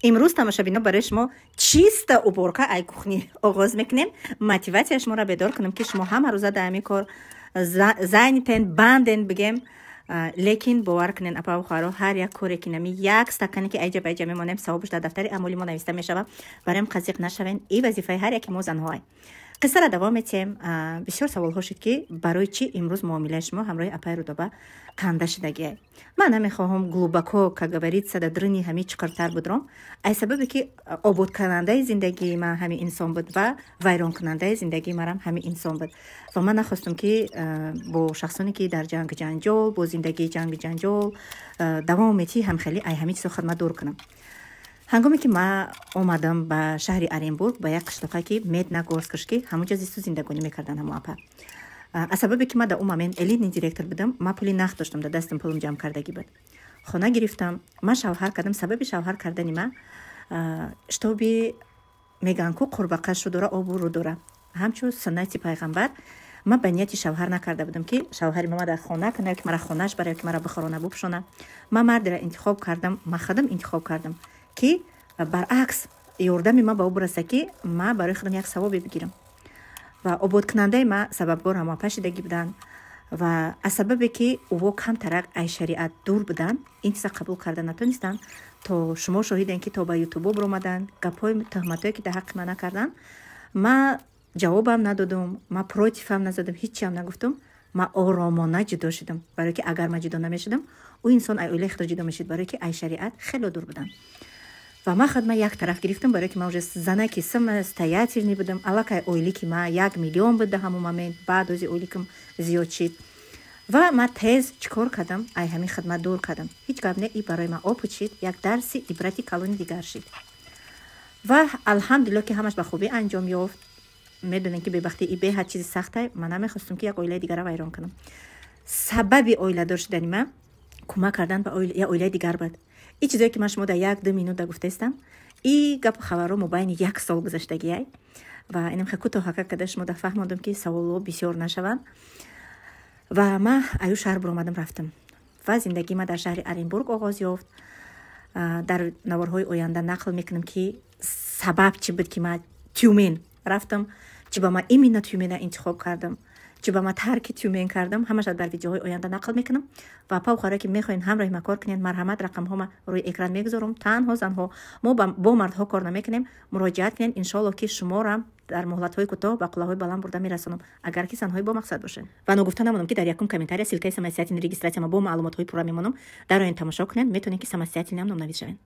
Имрӯз, тамошабино, барои шумо чисто уборка ай кухни оғоз мекунем. Мотиватсия шуморо бедор кунем, ки шумо ҳама рӯза дар ҳамин кор занятен, банден бигем. Лекин бовар кунен, апаву хоҳаро, ҳар як коре ки нами як стакане ки айҷа ба айҷа мемонем, савобаш дар дафтари амоли мо нависта мешавад. Бароям қазиқ нашавен, и вазифаи ҳар яки мо занҳоай. Қиссаро давом метиҳем. Бисёр саволҳо шуд, ки барои чӣ имрӯз муомилаи шумо ҳамроҳи апаи Рудоба канда шудагиай. Ман намехоҳам глубоко, как говорится, дар дрини ҳами чиқиртар будром, ай сабабе ки ободкунандаи зиндагии ман ҳамин инсон буд ва вайронкунандаи зиндагии марам ҳамин инсон буд. Ва ман нахостам, ки бо шахсоне ки дар ҷангу ҷанҷол, бо зиндагии ҷангу ҷанҷол давом метиҳӣ, ҳамхелӣ ай ҳамин чизо хидмат дур кунам. Ҳангоме ки ман омадам ба шаҳри Оренбург, ба як қишлоқа, ки Медногорск, ки ҳамонҷо зисту зиндагонӣ мекардан ҳамо апа, аз сабабе ки ман дар он момент элитный директор будам, ман пули нақд доштам дар дастам, пулам ҷамъ кардагӣ буд, хона гирифтам, ман шавҳар кардам. Сабаби шавҳар кардани ман, чтобы мегӯянд ку, қурбақа шудора, обу рӯ дора, ҳамчун суннати пайғамбар. Ман ба нияти шавҳар накарда будам, ки шавҳари мама дар хона кана ё ки мара хонааш бара ё ки мара бихорона, бупӯшона. Ман мардеро интихоб кардам, ман худам интихоб кардам, ки баръакс ёрдами ман ба ӯ бираса, ки ман барои худам як савобе бигирам. Ва ободкунандаи ман сабабгор ҳамо пашидагӣ буданд. Ва аз сабабе ки ӯво камтарак ай шариат дур буданд, ин чиза қабул карда натонистанд. То шумо шоҳидем, ки то ба ютубо биромаданд, гапҳои тӯҳматое ки дар ҳаққи ман накарданд, ман ҷавобам надодум, ман противам назадам, ҳичиам нагуфтум. Ман оромона ҷудо шудам, барое ки агар ман ҷудо намешудам, ӯ инсон ай оилаи худо ҷудо мешуд, барое ки ай шариат хело дур буданд. Ва ман худ ман як тараф гирифтам, барое ки ман уже занаки самостоятельный будам. Аллакай ойлики ман 1 миллион буд дар ҳамон момент, баъд ози ойликам зиёд шид. Ва ман тез чӣ кор кардам? Ай ҳамин хидмат дур кардам. Ҳеҷ гап не, и барои ман опыт шид, як дарси ибрати калони дигар шид. Ва алҳамдулилло, ки ҳамаш ба хубӣ анҷом ёфт. Медонем, ки бебахтӣ и беҳад чизи сахта. Ман намехостам, ки як оилаи дигара вайрон кунам. Сабаби оиладор шудани ман кӯмак кардан ба як оилаи дигар буд. И чизое ки ман шумо дар 1-2 минута гуфтаистам, и гапу хабарро мобайни як сол гузаштагиай. Ва инам хе кӯтоҳака када шумо да фаҳмондам, ки саволҳо бисёр нашаванд. Ва ман аю шаҳр биромадам, рафтам ва зиндагии ман дар шаҳри Оренбург оғоз ёфт. Дар наворҳои оянда нақл мекунам, ки сабаб чӣ буд, ки ман Тюмен рафтам, чӣ ба ман именно Тюмена интихоб кардам, чӣ ба ман тарки Тюмен кардам. Ҳамаша дар видеоҳои оянда нақл мекунам. Ва апа ухаро, ки мехоҳед ҳамроҳи ма кор кунед, марҳамат, рақамҳома рӯи экран мегузорам. Танҳо занҳо, мо бо мардҳо кор намекунем. Муроҷиат кунед, иншоалло, ки шуморам дар муҳлатҳои кӯтоҳ ба қуллаҳои баланд бурда мерасонам, агар ки занҳои бомақсад бошед. Ва ногуфта намонам, ки дар якум комментария ссылкаи самостоятельный регистрацияма бо маълумотҳои пурра мемонам. Дар оин тамошо кунед, метавонед, ки самостоятельно ам номнавис шавед.